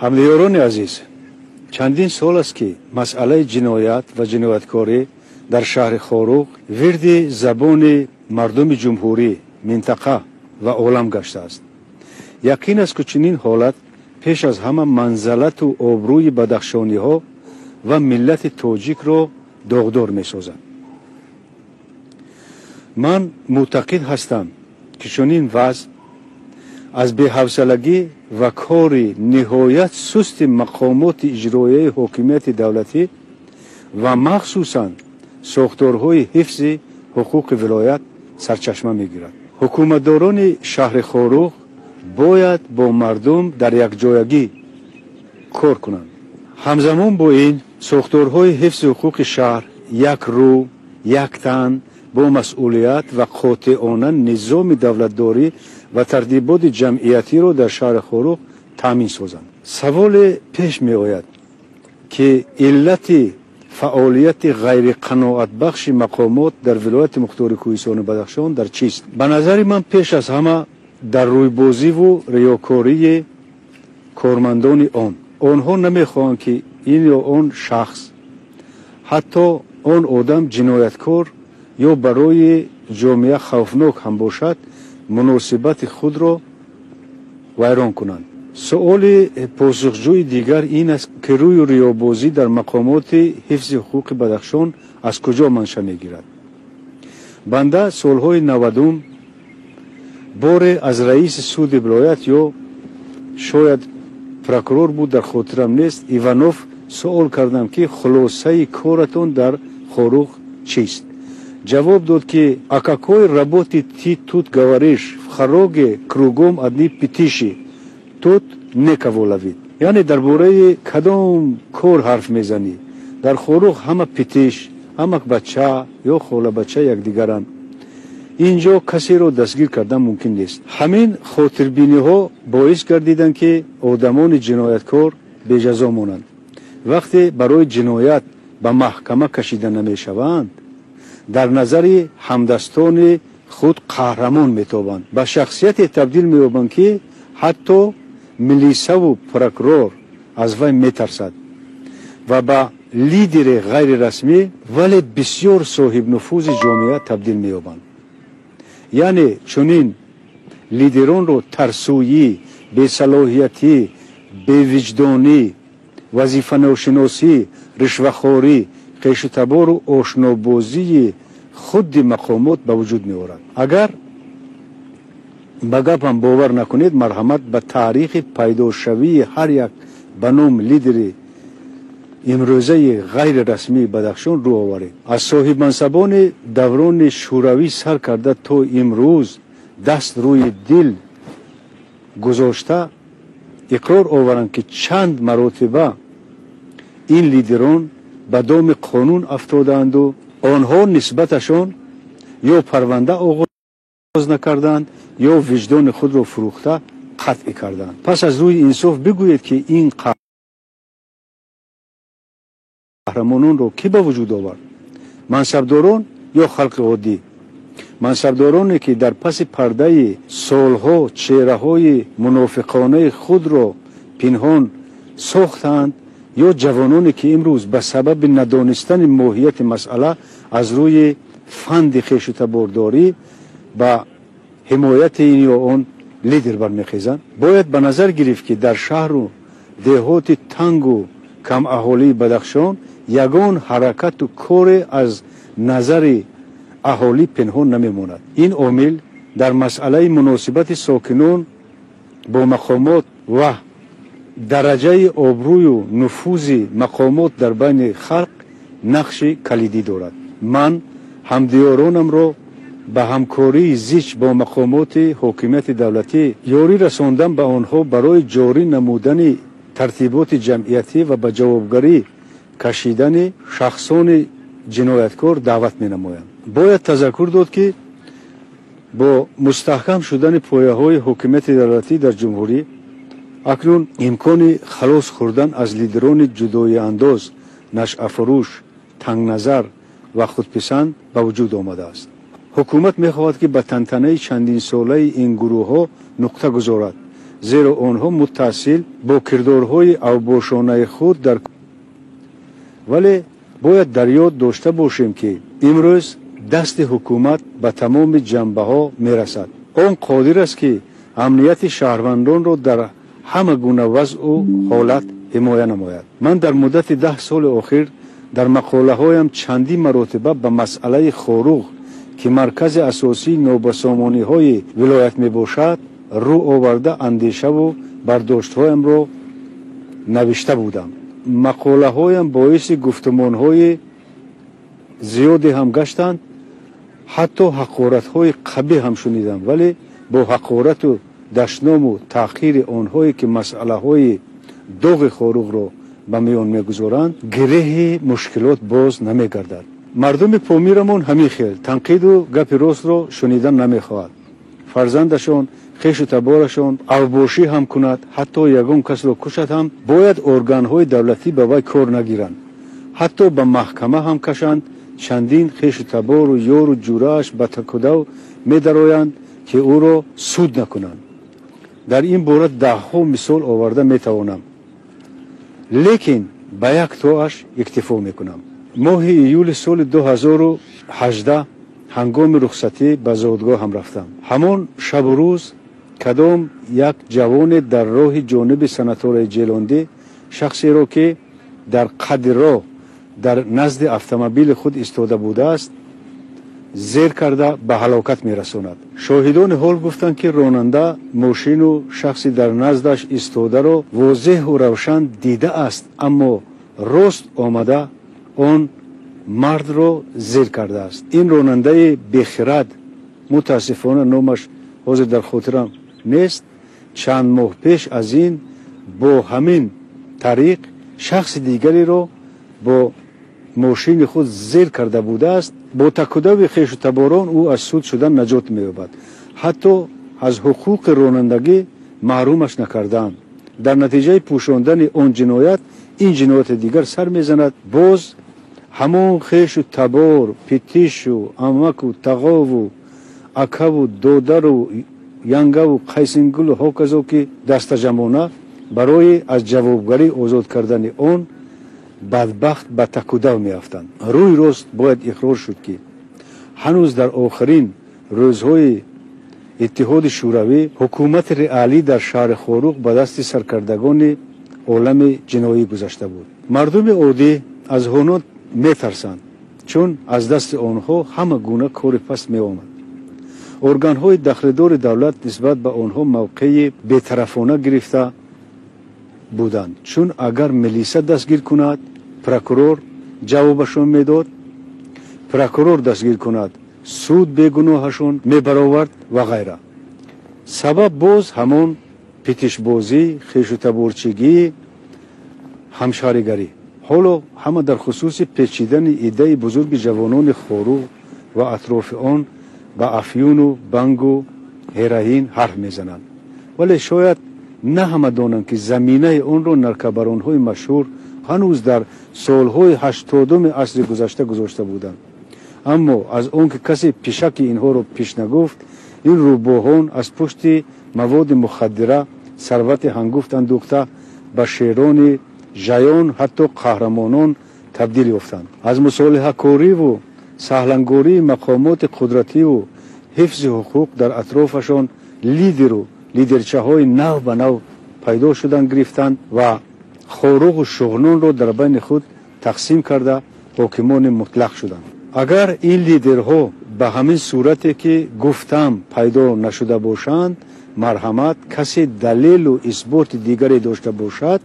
Ҳамдиёрони азиз, чандин сол аст, ки масъалаи ҷиноят ва ҷинояткорӣ дар шаҳри Хоруғ вирди забони мардуми ҷумҳурӣ, минтақа ва олам гаштааст. Яқин аст, ки чунин ҳолат пеш аз ҳама манзалату обрӯи бадахшониҳо ва миллати тоҷикро доғдор месозад. Ман мӯътақид ҳастам, ки чунин вазъ аз беҳавсалагӣ ва кори ниҳоят сусти мақомоти иҷроияи ҳокимияти давлатӣ ва махсусан сохторҳои ҳифзи ҳуқуқи вилоят сарчашма мегирад. Ҳукуматдорони шаҳри Хоруғ бояд бо мардум дар якҷоягӣ кор кунанд. Ҳамзамон бо ин, сохторҳои ҳифзи ҳуқуқи шаҳр як рӯ, як тан, бо масъулият ва қотеона низоми давлатдорӣ ва тартиботи ҷамъиятиро дар шаҳри Хоруғ таъмин созанд. Саволе пеш меояд, ки иллати фаъолияти ғайриқаноатбахши мақомот дар вилояти мухтори Кӯҳистони Бадахшон дар чист? Ба назари ман, пеш аз ҳама дар рӯйбозиву риёкории кормандони он. Онҳо намехоҳанд, ки ин ё он шахс, ҳатто он одам ҷинояткор ё барои ҷомеа хавфнок ҳам бошад, муносибати худро вайрон кунанд. Суоли посухҷӯи дигар ин аст, ки рӯю риёбозӣ дар мақомоти ҳифзи ҳуқуқи Бадахшон аз куҷо манша мегирад? Банда солҳои 90-ум боре аз раиси суди вилоят ё шояд прокурор буд, дар хотирам нест, Иванов суол кардам, ки хулосаи коратон дар Хоруғ чист? Ҷавоб дод, ки «О какой работе ты тут говоришь? В Хороге кругом одни питиши, тут некого ловить». Яъне дар бораи кадом кор ҳарф мезанӣ? Дар Хоруғ ҳама питиш, ҳама бача ё холабача якдигаранд, инҷо касеро дастгир кардан мумкин нест. Ҳамин хотирбиниҳо боис гардиданд, ки одамони ҷинояткор беҷазо монанд. Вақте барои ҷиноят ба маҳкама кашида намешаванд, дар назари ҳамдастони худ қаҳрамон метобанд, ба шахсияте табдил меёбанд, ки ҳатто милисаву прокурор аз вай метарсад ва ба лидери ғайрирасмӣ, вале бисёр соҳибнуфузи ҷомеа табдил меёбанд. Яъне чунин лидеронро тарсӯӣ, бесалоҳиятӣ, бевиҷдонӣ, вазифаношиносӣ, ришвахорӣ, хешутабору ошнобозии худи мақомот ба вуҷуд меорад. Агар ба гапам бовар накунед, марҳамат, ба таърихи пайдошавии ҳар як ба ном лидери имрӯзаи ғайрирасмии Бадахшон рӯ оваред. Аз соҳибмансабони даврони шӯравӣ сар карда то имрӯз даст рӯи дил гузошта иқрор оваранд, ки чанд маротиба ин лидерон ба доми қонун афтодаанду онҳо нисбаташон ё парванда оғоз накарданд, ё виҷдони худро фурӯхта қатъӣ карданд. Пас аз рӯи инсоф бигӯед, ки ин қаҳрамононро кӣ ба вуҷуд овард? Мансабдорон ё халқи оддӣ? Мансабдороне, ки дар паси пардаи солҳо чеҳраҳои мунофиқонаи худро пинҳон сохтанд, ё ҷавононе, ки имрӯз ба сабаби надонистани моҳияти масъала аз рӯи фанди хешутабордорӣ ба ҳимояти ин ё он лидер бармехезанд? Бояд ба назар гирифт, ки дар шаҳру деҳоти тангу камаҳолии Бадахшон ягон ҳаракату коре аз назари аҳолӣ пинҳон намемонад. Ин омил дар масъалаи муносибати сокинон бо мақомот ва дараҷаи обрӯю нуфузи мақомот дар байни халқ нақши калидӣ дорад. Ман ҳамдиёронамро ба ҳамкории зич бо мақомоти ҳокимияти давлатӣ, ёрӣ расондан ба онҳо барои ҷорӣ намудани тартиботи ҷамъиятӣ ва ба ҷавобгарӣ кашидани шахсони ҷинояткор даъват менамоям. Бояд тазаккур дод, ки бо мустаҳкам шудани пояҳои ҳокимияти давлатӣ дар ҷумҳурӣ акнун имкони халос хӯрдан аз лидерони ҷудоиандоз, нашъафурӯш, тангназар ва худписанд ба вуҷуд омадааст. Ҳукумат мехоҳад, ки ба тантанаи чандинсолаи ин гурӯҳҳо нуқта гузорад. Зеро онҳо муттасил бо кирдорҳои авбошонаи худ дар, вале бояд дар ёд дошта бошем, ки имрӯз дасти ҳукумат ба тамоми ҷанбаҳо мерасад. Он қодир аст, ки амнияти шаҳрвандонро дар ҳама гуна вазъу ҳолат ҳимоя намояд. Ман дар муддати 10 соли охир дар мақолаҳоям чандин маротиба ба масъалаи Хоруғ, ки маркази асосии нобасомониҳои вилоят мебошад, рӯ оварда, андешаву бардоштҳоямро навишта будам. Мақолаҳоям боиси гуфтумонҳои зиёде ҳам гаштанд, ҳатто ҳақоратҳои қабиҳ ҳам шунидам. Вале бо ҳақорату дашному таъхири онҳое, ки масъалаҳои доғи Хоруғро ба миён мегузоранд, гиреҳи мушкилот боз намегардад. Мардуми Помирамон ҳамин хел танқиду гапи ростро шунидан намехоҳад. Фарзандашон, хешу таборашон авбошӣ ҳам кунад, ҳатто ягон касро кушад ҳам, бояд органҳои давлатӣ ба вай кор нагиранд, ҳатто ба маҳкама ҳам кашанд, чандин хешу табору ёру ҷурааш ба такудав медароянд, ки ӯро суд накунанд. Дар ин бора даҳҳо мисол оварда метавонам, лекин ба як тоаш иктифо мекунам. Моҳи июли соли 2018 ҳангоми рухсатӣ ба зодгоҳам рафтам. Ҳамон шабу рӯз кадом як ҷавоне дар роҳи ҷониби санаторияи Ҷелондӣ шахсеро, ки дар қадди роҳ дар назди автомобили худ истода будааст, зер карда ба ҳалокат мерасонад. Шоҳидони ҳол гуфтанд, ки ронанда мошину шахси дар наздаш истодаро возеҳу равшан дидааст, аммо рост омада он мардро зер кардааст. Ин ронандаи бехирад, мутаассифона, номаш ҳозир дар хотирам нест, чанд моҳ пеш аз ин бо ҳамин тариқ шахси дигареро бо мошини худ зер карда будааст. Бо такудави хешу таборон ӯ аз суд шудан наҷот меёбад, ҳатто аз ҳуқуқи ронандагӣ маҳрумаш накардаанд. Дар натиҷаи пӯшондани он ҷиноят ин ҷинояти дигар сар мезанад. Боз ҳамон хешу табор, питишу амаку тағову акаву додару янгаву қайсингулу ҳоказо, ки дастаҷамона барои аз ҷавобгарӣ озод кардани он бадбахт ба такудав меафтанд. Рӯи рост бояд иқрор шуд, ки ҳанӯз дар охирин рӯзҳои Иттиҳоди Шӯравӣ ҳукумати реалӣ дар шаҳри Хоруғ ба дасти саркардагони олами ҷиноӣ гузашта буд. Мардуми оддӣ аз онҳо метарсанд, чун аз дасти онҳо ҳама гуна кори паст меомад. Органҳои дахлидори давлат нисбат ба онҳо мавқеи бетарафона гирифта буданд, чун агар милиса дастгир кунад, прокурор ҷавобашон медод, прокурор дастгир кунад, суд бегуноҳашон мебаровард ва ғайра. Сабаб боз ҳамон питишбозӣ, хешутаборчигӣ, ҳамшаҳригарӣ. Ҳоло ҳама дар хусуси печидани иддаи бузурги ҷавонони Хоруғ ва атрофи он ба афюну бангу ҳероин ҳарф мезананд, вале шояд на ҳама донанд, ки заминаи онро наркобаронҳои машҳур ҳанӯз дар солҳои 80-уми асри гузашта гузошта буданд. Аммо аз он ки касе пишаки инҳоро пеш нагуфт, ин рӯбоҳон аз пушти маводи мухаддира сарвати ҳангуфт андӯхта, ба шерони жаён, ҳатто қаҳрамонон табдил ёфтанд. Аз мусолиҳакориву саҳлангории мақомоти қудративу ҳифзи ҳуқуқ дар атрофашон лидеру лидерчаҳои нав ба нав пайдо шудан гирифтанд ва Хоруғу Шуғнонро дар байни худ тақсим карда, ҳокимони мутлақ шуданд. Агар ин лидерҳо ба ҳамин сурате, ки гуфтам, пайдо нашуда бошанд, марҳамат, касе далелу исботи дигаре дошта бошад,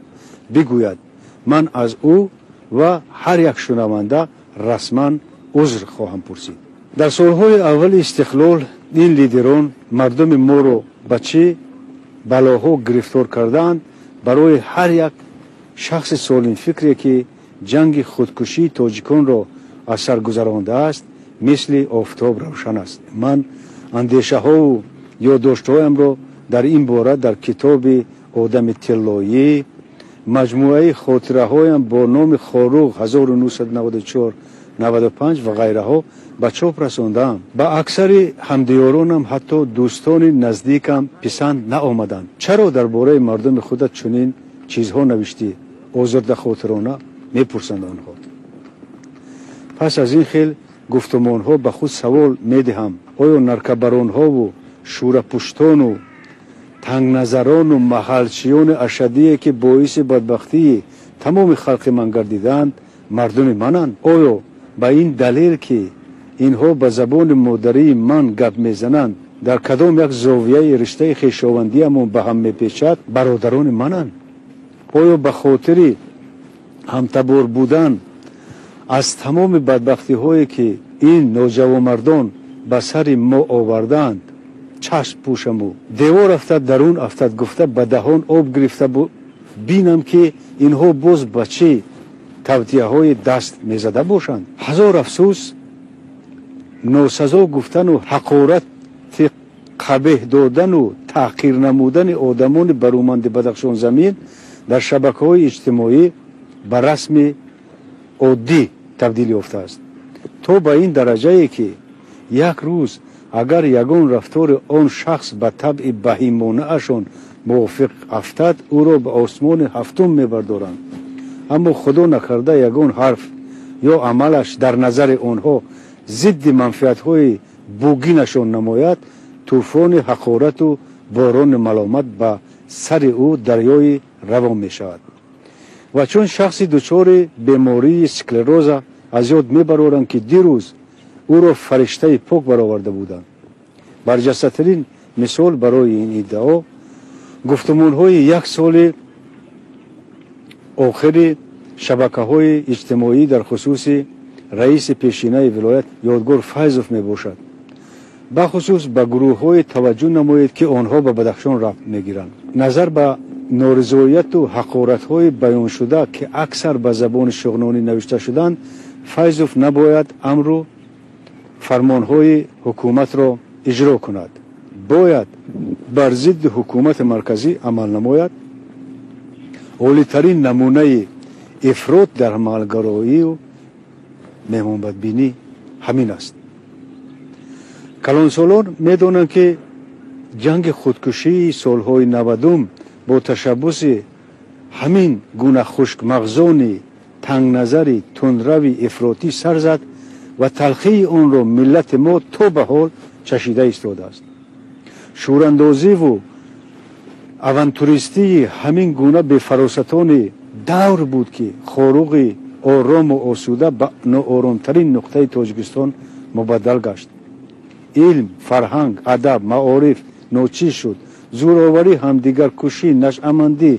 бигӯяд. Ман аз ӯ ва ҳар як шунаванда расман узр хоҳам пурсид. Дар солҳои аввали истиқлол ин лидерон мардуми моро ба чӣ балоҳо гирифтор кардаанд, барои ҳар як шахси солимфикре, ки ҷанги худкушии тоҷиконро аз сар гузарондааст, мисли офтоб равшан аст. Ман андешаҳову ёддоштҳоямро дар ин бора дар китоби «Одами тиллоӣ», маҷмӯаи хотираҳоям бо номи «Хоруғ 1994 95 ва ғайраҳо ба чоп расондаам. Ба аксари ҳамдиёронам, ҳатто дӯстони наздикам писанд наомаданд. Чаро дар бораи мардуми худат чунин чизҳо навиштӣ? Озурдахотирона мепурсанд онҳо. Пас аз ин хел гуфтумонҳо ба худ савол медиҳам: оё наркабаронҳову шӯрапуштону тангназарону маҳалчиёни ашаддие, ки боиси бадбахтии тамоми халқи ман гардидаанд, мардуми мананд? Оё ба ин далел, ки инҳо ба забони модарии ман гап мезананд, дар кадом як зовияи риштаи хешовандиамон ба ҳам мепечад, бародарони мананд? Оё ба хотири ҳамтабор будан аз тамоми бадбахтиҳое, ки ин ноҷавонмардон ба сари мо овардаанд, чашм пӯшаму девор афтад, дарун афтад гуфта, ба даҳон об гирифта бинам, ки инҳо боз ба чӣ тавтияҳои даст мезада бошанд? Ҳазор афсӯс, носазо гуфтану ҳақорати қабеҳ додану таҳқир намудани одамони баруманди Бадахшонзамин дар шабакаҳои иҷтимоӣ ба расми оддӣ табдил ёфтааст, то ба ин дараҷае, ки як рӯз агар ягон рафтори он шахс ба табъи баҳимонаашон мувофиқ афтад, ӯро ба осмони ҳафтум мебардоранд. Аммо худо накарда ягон ҳарф ё амалаш дар назари онҳо зидди манфиатҳои бугинашон намояд, тӯфони ҳақорату борони маломат ба сари ӯ дарёи равон мешавад. Ва чун шахси дучори бемории склероза аз ёд мебароранд, ки дирӯз ӯро фариштаи пок бароварда буданд. Барҷастатарин мисол барои ин иддао гуфтумонҳои як соли охири шабакаҳои иҷтимоӣ дар хусуси раиси пешинаи вилоят Ёдгор Файзов мебошад. Бахусус ба гурӯҳҳое таваҷҷӯҳ намоед, ки онҳо ба Бадахшон рафт мегиранд. Назар ба норизояту ҳақоратҳои баёншуда, ки аксар ба забони шуғнонӣ навишта шуданд, Файзов набояд амру фармонҳои ҳукуматро иҷро кунад, бояд бар зидди ҳукумати марказӣ амал намояд. Олитарин намунаи ифрот дар амалгароию меҳмонбадбинӣ ҳамин аст. Калонсолон медонанд, ки ҷанги худкушии солҳои 90-ум бо ташаббуси ҳамин гуна хушкмағзони тангназари тундрави ифротӣ сар зад ва талхии онро миллати мо то ба ҳол чашида истодааст. Шӯрандозиву авантуристии ҳамин гуна бефаросатони давр буд, ки Хоруғи орому осуда ба нооромтарин нуқтаи Тоҷикистон мубаддал гашт. Илм, фарҳанг, адаб, маориф ночиз шуд. Зӯроварӣ, ҳамдигаркушӣ, нашъамандӣ,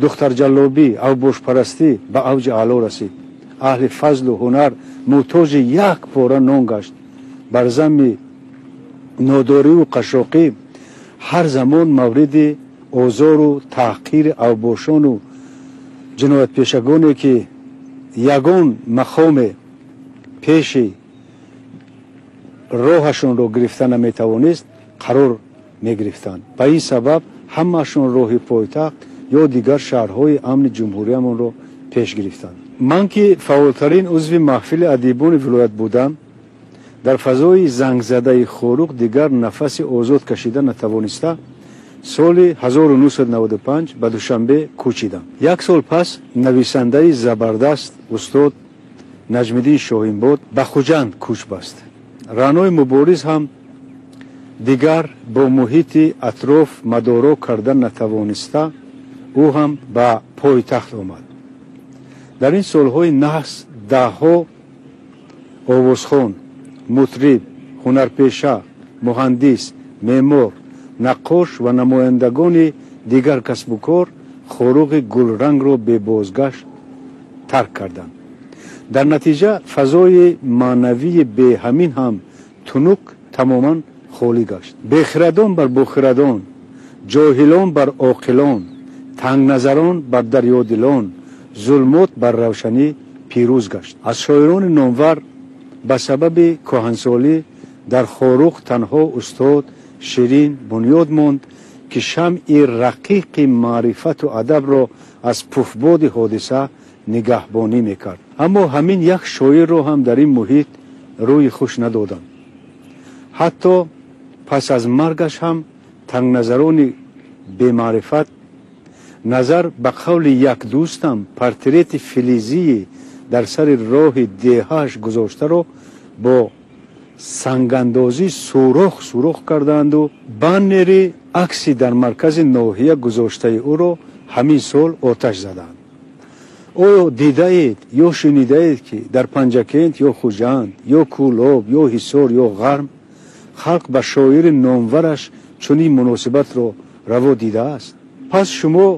духтарҷаллобӣ, авбошпарастӣ ба авҷи аъло расид. Аҳли фазлу ҳунар муҳтоҷи як пора нон гашт. Бар замми нодориву қашшоқӣ ҳар замон мавриди озору таҳқири авбошону ҷиноятпешагоне, ки ягон мақоме пеши роҳашонро гирифта наметавонист, қарор мегирифтанд. Ба ин сабаб ҳамаашон роҳи пойтахт ё дигар шаҳрҳои амни ҷумҳуриямонро пеш гирифтанд. Ман, ки фаъолтарин узви маҳфили адибони вилоят будам, дар фазои зангзадаи Хоруғ дигар нафаси озод кашида натавониста, соли 1995 ба Душанбе кӯчидам. Як сол пас нависандаи забардаст устод Наҷмиддин Шоҳинбод ба Хуҷанд кӯч баст. Раънои Мубориз ҳам дигар бо муҳити атроф мадоро карда натавониста, ӯ ҳам ба пойтахт омад. Дар ин солҳои наҳс даҳҳо овозхон, мутриб, ҳунарпеша, муҳандис, меъмор, наққош ва намояндагони дигар касбу кор Хоруғи гулрангро бебозгашт тарк карданд. Дар натиҷа фазои маънавии беҳамин ҳам тунук тамоман холӣ гашт. Бехирадон бар бохирадон, ҷоҳилон бар оқилон, тангназарон бар дарёдилон, зулмот бар равшанӣ пирӯз гашт. Аз шоирони номвар ба сабаби кӯҳансолӣ дар Хоруғ танҳо устод Ширин Бунёд монд, ки шамъи рақиқи маърифату адабро аз пуфбоди ҳодиса нигаҳбонӣ мекард. Аммо ҳамин як шоирро ҳам дар ин муҳит рӯи хуш надоданд. Ҳатто пас аз маргаш ҳам тангназарони бемаърифат назар ба қавли як дӯстам портрети филизии дар сари роҳи деҳааш гузоштаро бо сангандозӣ сӯрох сӯрох кардаанду баннери акси дар маркази ноҳия гузоштаи ӯро ҳамин сол оташ заданд. Оё дидаед ё шунидаед, ки дар Панҷакент ё Хуҷанд ё Кӯлоб ё Ҳисор ё Ғарм халқ ба шоири номвараш чунин муносибатро раво дидааст? Пас шумо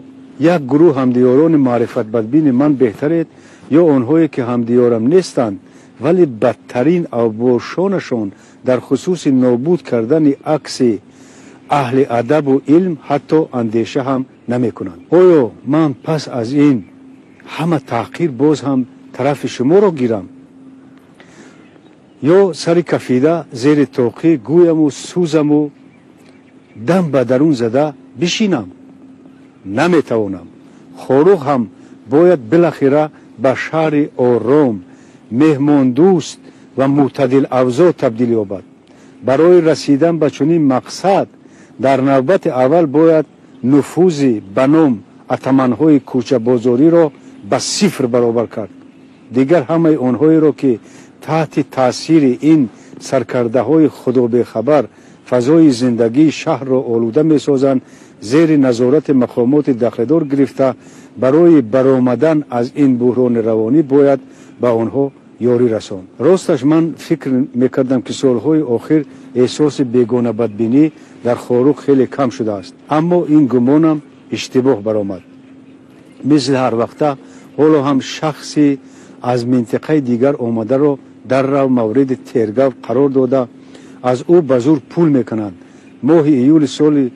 як гурӯҳ ҳамдиёрони маърифатбадбини ман беҳтаред ё онҳое, ки ҳамдиёрам нестанд, вале бадтарин авбошонашон дар хусуси нобуд кардани акси аҳли адабу илм ҳатто андеша ҳам намекунанд? Оё ман пас аз ин ҳама таҳқир боз ҳам тарафи шуморо гирам ё сари кафида зери тоқӣ гӯяму сӯзаму дам ба дарун зада бишинам? Наметавонам. Хоруғ ҳам бояд билахира ба шаҳри ором, меҳмондӯст ва мӯътадилавзоъ табдил ёбад. Барои расидан ба чунин мақсад дар навбати аввал бояд нуфузи ба ном атаманҳои кӯчабозориро ба сифр баробар кард. Дигар ҳамаи онҳоеро, ки таҳти таъсири ин саркардаҳои худобехабар фазои зиндагии шаҳрро олуда месозанд, зери назорати мақомоти дахлдор гирифта, барои баромадан аз ин буҳрони равонӣ бояд ба онҳо ёрӣ расонд. Росташ, ман фикр мекардам, ки солҳои охир эҳсоси бегонабадбинӣ дар Хоруғ хеле кам шудааст, аммо ин гумонам иштибоҳ баромад. Мисли ҳарвақта ҳоло ҳам шахси аз минтиқаи дигар омадаро даррав мавриди тергав қарор дода, аз ӯ ба зур пул мекунанд. Моҳи июли соли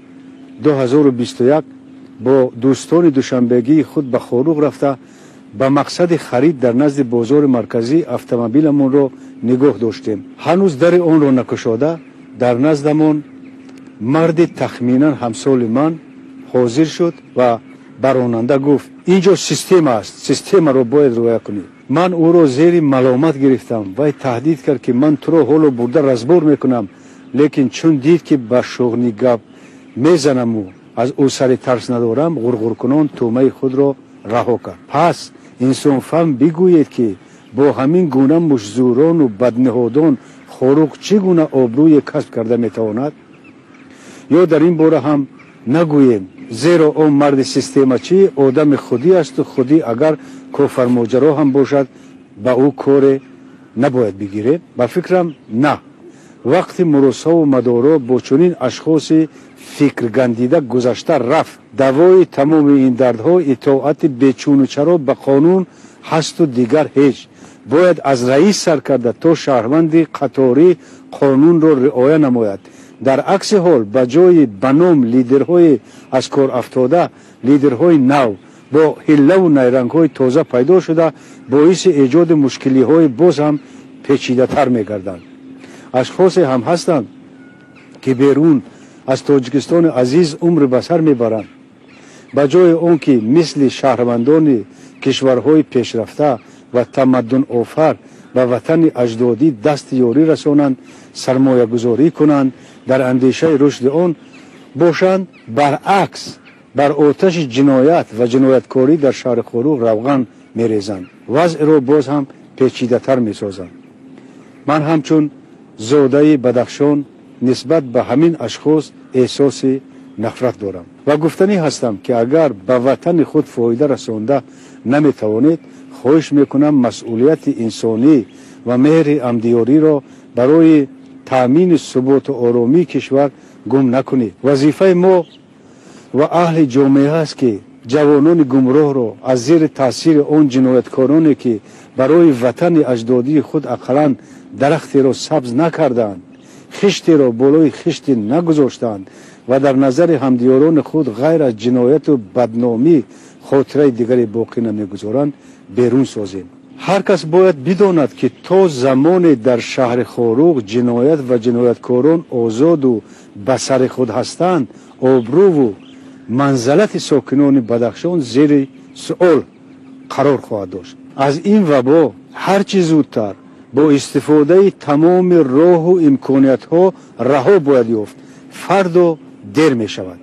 2021 бо дӯстони душанбегии худ ба Хоруғ рафта, ба мақсади харид дар назди бозори марказӣ автомобиламонро нигоҳ доштем. Ҳанӯз дари онро накушода, дар наздамон марди тахминан ҳамсоли ман ҳозир шуд ва ба ронанда гуфт: «Ин ҷо система аст, системаро бояд риоя кунӣ». Ман ӯро зери маломат гирифтам. Вай таҳдид кард, ки ман туро ҳоло бурда разбор мекунам, лекин чун дид, ки ба шуғни гап мезанаму аз ӯ сари тарс надорам, ғурғуркунон тӯъмаи худро раҳо кард. Пас инсонфаҳм бигӯед, ки бо ҳамин гуна муштзӯрону бадниҳодон Хоруғ чӣ гуна обрӯе касб карда метавонад? Ё дар ин бора ҳам нагӯем, зеро он марди системачӣ одами худӣ асту худӣ агар кофармоҷаро ҳам бошад, ба ӯ коре набояд бигирем? Ба фикрам, на. Вақти муросову мадоро бо чунин ашхоси фикргандида гузашта рафт. Давои тамоми ин дардҳо итоати бечуну чаро ба қонун ҳасту дигар ҳеҷ. Бояд аз раис сар карда то шаҳрванди қаторӣ қонунро риоя намояд. Дар акси ҳол, ба ҷои ба ном лидерҳои аз кор афтода, лидерҳои нав бо ҳиллаву найрангҳои тоза пайдо шуда, боиси эҷоди мушкилиҳои боз ҳам печидатар мегарданд. Ашхосе ҳам ҳастанд, ки берун аз Тоҷикистони азиз умр ба сар мебаранд. Ба ҷои он ки мисли шаҳрвандони кишварҳои пешрафта ва тамаддунофар ба ватани аҷдодӣ дасти ёрӣ расонанд, сармоягузорӣ кунанд, дар андешаи рушди он бошанд, баръакс бар оташи ҷиноят ва ҷинояткорӣ дар шаҳри Хоруғ равған мерезанд, вазъро боз ҳам печидатар месозанд. Ман ҳамчун зодаи Бадахшон нисбат ба ҳамин ашхос эҳсоси нафрат дорам ва гуфтанӣ ҳастам, ки агар ба ватани худ фоида расонда наметавонед, хоҳиш мекунам, масъулияти инсонӣ ва меҳри ҳамдиёриро барои таъмини суботу оромии кишвар гум накунед. Вазифаи мо ва аҳли ҷомеа аст, ки ҷавонони гумроҳро аз зери таъсири он ҷинояткороне, ки барои ватани аҷдодии худ ақаллан дарахтеро сабз накардаанд, хиштеро болои хишти нагузоштаанд ва дар назари ҳамдиёрони худ ғайр аз ҷинояту бадномӣ хотираи дигаре боқӣ намегузоранд, берун созем. Ҳар кас бояд бидонад, ки то замоне дар шаҳри Хоруғ ҷиноят ва ҷинояткорон озоду ба сари худ ҳастанд, обрӯву манзалати сокинони Бадахшон зери суол Қарор хоҳад дошт. Аз ин вабо ҳарчи зудтар бо истифодаи тамоми роҳу имкониятҳо раҳо бояд ёфт. Фардо дер мешавад.